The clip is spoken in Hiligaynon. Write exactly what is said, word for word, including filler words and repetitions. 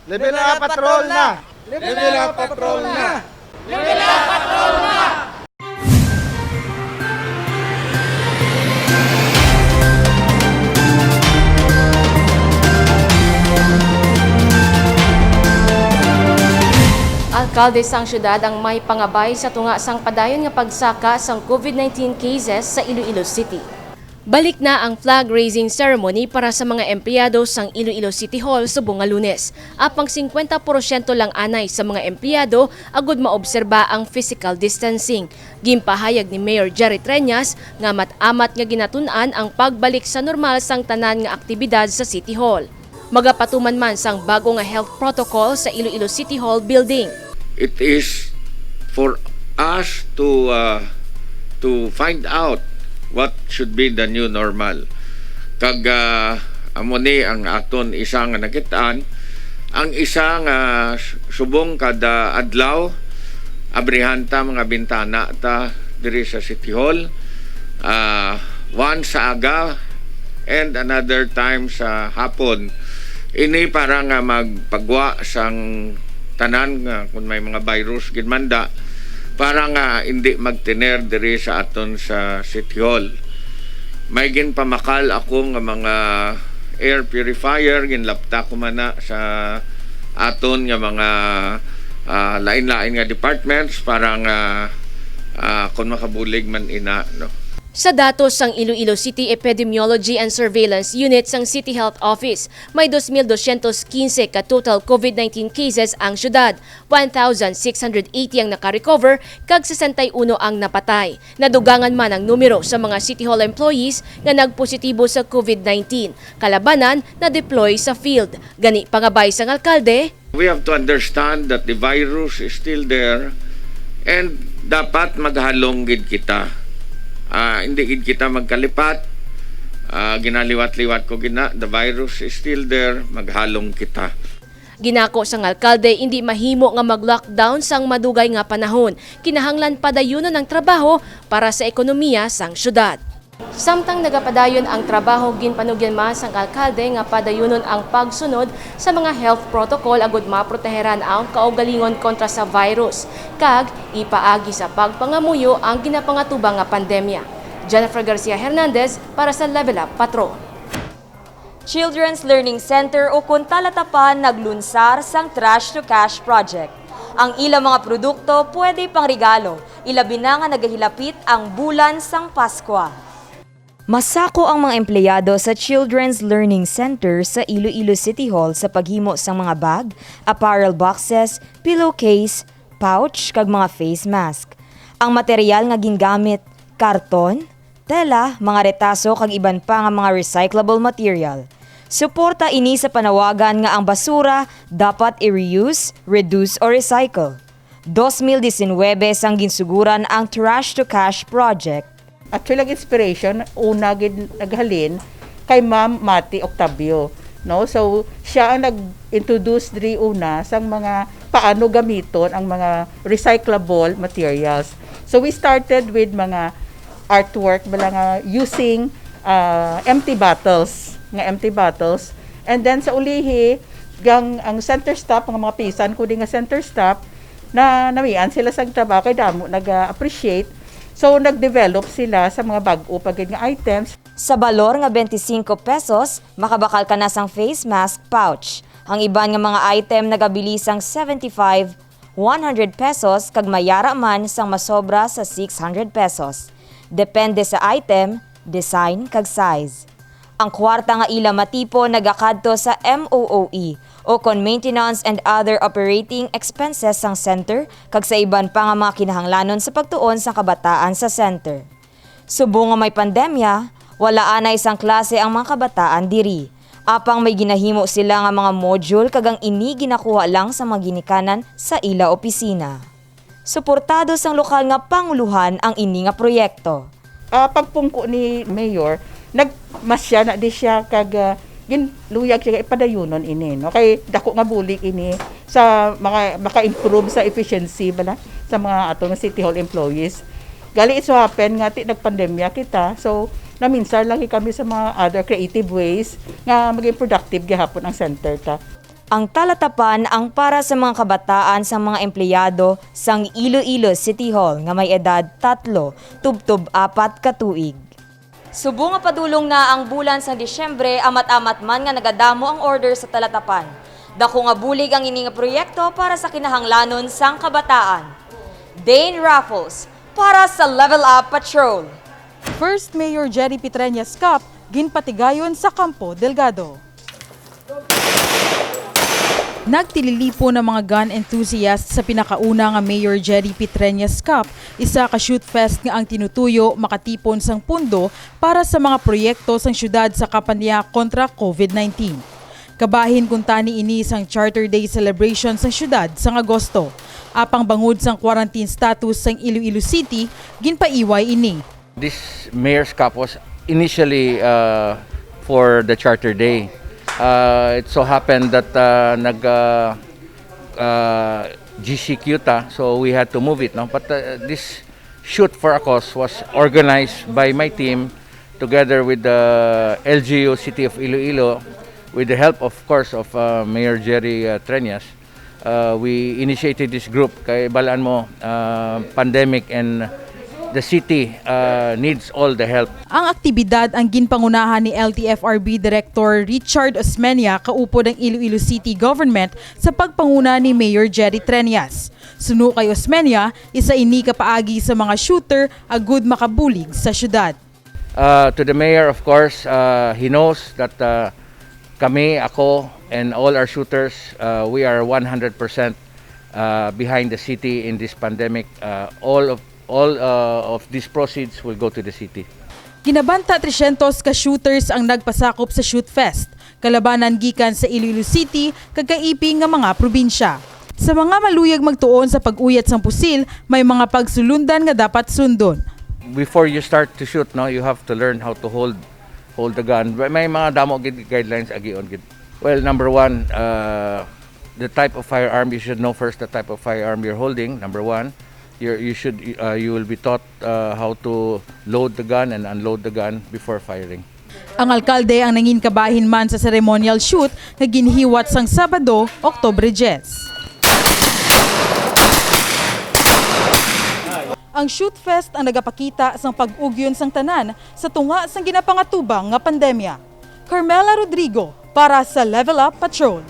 Level up, patrol na! Level up, patrol na! Alkalde sang siyudad ang may pangabay sa tunga sang padayon nga pagsaka sang COVID nineteen cases sa Iloilo City. Balik na ang flag raising ceremony para sa mga empleyado sang Iloilo City Hall subong nga Lunes. Apang singkwenta porsyento lang anay sa mga empleyado agud maobserba ang physical distancing. Ginpahayag ni Mayor Jerry Treñas nga mat-amat nga ginatun-an ang pagbalik sa normal sang tanan nga aktibidad sa City Hall. Magapatuman man sang bago nga health protocol sa Iloilo City Hall building. It is for us to uh, to find out what should be the new normal. Kag uh, amo ni ang aton isa nga nakit-an, ang isa nga subong kada adlaw abrihan ta mga bintana ta diri sa City Hall. Uh, one sa aga and another time sa hapon. Ini para nga magpagwa sang tanan nga kung may mga virus ginmanda para nga hindi magtener diri sa aton sa City Hall. May ginpamakal ako nga mga air purifier, ginlapta ko man na sa aton nga mga uh, lain-lain nga departments para nga uh, kung makabulig man ina, no. Sa datos sang Iloilo City Epidemiology and Surveillance Unit sang City Health Office, may dos mil dosyentos kinse ka total COVID nineteen cases ang syudad, one thousand six hundred eighty ang nakarecover, kag sesenta y uno ang napatay. Nadugangan man ang numero sa mga City Hall employees nga nagpositibo sa COVID nineteen, kalabanan na-deploy sa field. Gani pangabay sang alkalde, We have to understand that the virus is still there and dapat maghalong gid kita. Uh, hindi gid kita magkalipat. Uh, ginaliwat-liwat ko gina, the virus is still there, maghalong kita. Ginako sang alkalde, hindi mahimo nga mag-lockdown sang madugay nga panahon. Kinahanglan padayunon ang trabaho para sa ekonomiya sang syudad. Samtang nagapadayon ang trabaho, ginpanugyan man sang alkalde nga padayunon ang pagsunod sa mga health protocol agud maproteheran ang kaugalingon kontra sa virus, kag ipaagi sa pagpangamuyo ang ginapangatubang nga pandemya. Jennifer Garcia Hernandez para sa Level Up Patrol. Children's Learning Center ukon Talatapan naglunsar sang Trash to Cash Project. Ang ilang mga produkto pwede pangregalo, ilabi na nga nagahilapit ang bulan sang Paskwa. Masako ang mga empleyado sa Children's Learning Center sa Iloilo City Hall sa paghimo sang mga bag, apparel boxes, pillowcase, pouch, kag mga face mask. Ang material nga gingamit, karton, tela, mga retaso kag iban pa nga mga recyclable material. Suporta ini sa panawagan nga ang basura dapat i-reuse, reduce o recycle. Dos mil disinwebe sang ginsuguran ang Trash to Cash Project. Actually, ang inspiration, una gid naghalin kay Ma'am Mati Octavio, no? So, siya ang nag-introduce diri una sang mga paano gamiton ang mga recyclable materials. So, we started with mga artwork bala nga using uh, empty bottles, nga empty bottles. And then sa ulihi, gang ang center staff, mga mga pisan ko nga center staff, na namian sila sa trabaho kay damo nag-appreciate. So nag-develop sila sa mga bag-o pa gid nga items. Sa balor nga twenty-five pesos, makabakal ka na sang face mask pouch. Ang iban nga mga item nagabili sang seventy-five, one hundred pesos kag mayara man sang masobra sa six hundred pesos. Depende sa item, design kag size. Ang kwarta nga ila matipon nagakadto sa M O O E o kon maintenance and other operating expenses sang center kag sa iban pa nga mga kinahanglanon sa pagtuon sang kabataan sa center. Subong nga may pandemya, wala anay sang klase ang mga kabataan diri. Apang may ginahimo sila nga mga module kag ang ini ginakuha lang sa mga ginikanan sa ila opisina. Suportado sang lokal nga pangulohan ang ini nga proyekto. Ah, pagpungko ni Mayor, nagmasya na di siya kag ah, ginluyag siya nga ipadayunon ini, no? Kay dako nga bulig ini sa mga maka-improve sa efficiency bala sa mga ato nga City Hall employees. Gali it so happen nga ti nagpandemya kita, so naminsar lang kami sa mga other creative ways nga maging productive gihapon ang center ta. Ang talatapan ang para sa mga kabataan sang mga empleyado sang Iloilo City Hall nga may edad tatlo tubtob apat ka tuig. Subong nga padulong na ang bulan sang Disyembre, amat-amat man nga nagadamo ang order sa talatapan. Dako nga bulig ang ini nga proyekto para sa kinahanglanon sang kabataan. Dane Raffles para sa Level Up Patrol. First Mayor Jerry Pitreñas Cup ginpatigayon sa Campo Delgado. Nagtililipon ang mga gun enthusiasts sa pinakauna nga Mayor Jerry Pitreñas Cup, isa ka shoot fest nga ang tinutuyo makatipon sang pundo para sa mga proyekto sang syudad sa kampanya kontra COVID nineteen. Kabahin kuntani ini sang Charter Day celebration sang syudad sang Agosto, apang bangod sang quarantine status sang Iloilo City, ginpaiway ini. This Mayor's Cup was initially uh, for the Charter Day. Uh, it so happened that uh, nag uh, uh, G C Q ta, so we had to move it. No, but uh, this Shoot for a Cause was organized by my team together with the L G U City of Iloilo, with the help, of course, of uh, Mayor Jerry uh, Treñas. Uh, we initiated this group kay balaan mo, uh, pandemic and the city uh, needs all the help. Ang aktibidad ang ginpangunahan ni L T F R B Director Richard Osmeña, kaupod ang Iloilo City Government, sa pagpanguna ni Mayor Jerry Treñas. Suno kay Osmeña, isa ini ka paagi sa mga shooter agud makabulig sa syudad. Uh, to the mayor, of course, uh, he knows that uh, kami, ako, and all our shooters, uh, we are one hundred percent uh, behind the city in this pandemic. Uh, all of all uh, of these proceeds will go to the city. Ginabanta tresyentos ka shooters ang nagpasakop sa Shoot Fest, kalabanan gikan sa Iloilo City kag kaiping nga mga probinsya. Sa mga maluyag magtuon sa pag-uyat sang pusil, may mga pagsulundan nga dapat sundon. Before you start to shoot, no, you have to learn how to hold hold the gun. May mga damo gid guidelines agion gid. Well, number one, uh, the type of firearm, you should know first the type of firearm you're holding. Number one, you you should uh, you will be taught uh, how to load the gun and unload the gun before firing. Ang alkalde ang nangin kabahin man sa ceremonial shoot nga ginhiwat sang Sabado, Oktubre diyes. Ang Shoot Fest ang nagapakita sang pag-ugyon sang tanan sa tunga sang ginapangatubang nga pandemya. Carmela Rodrigo para sa Level Up Patrol.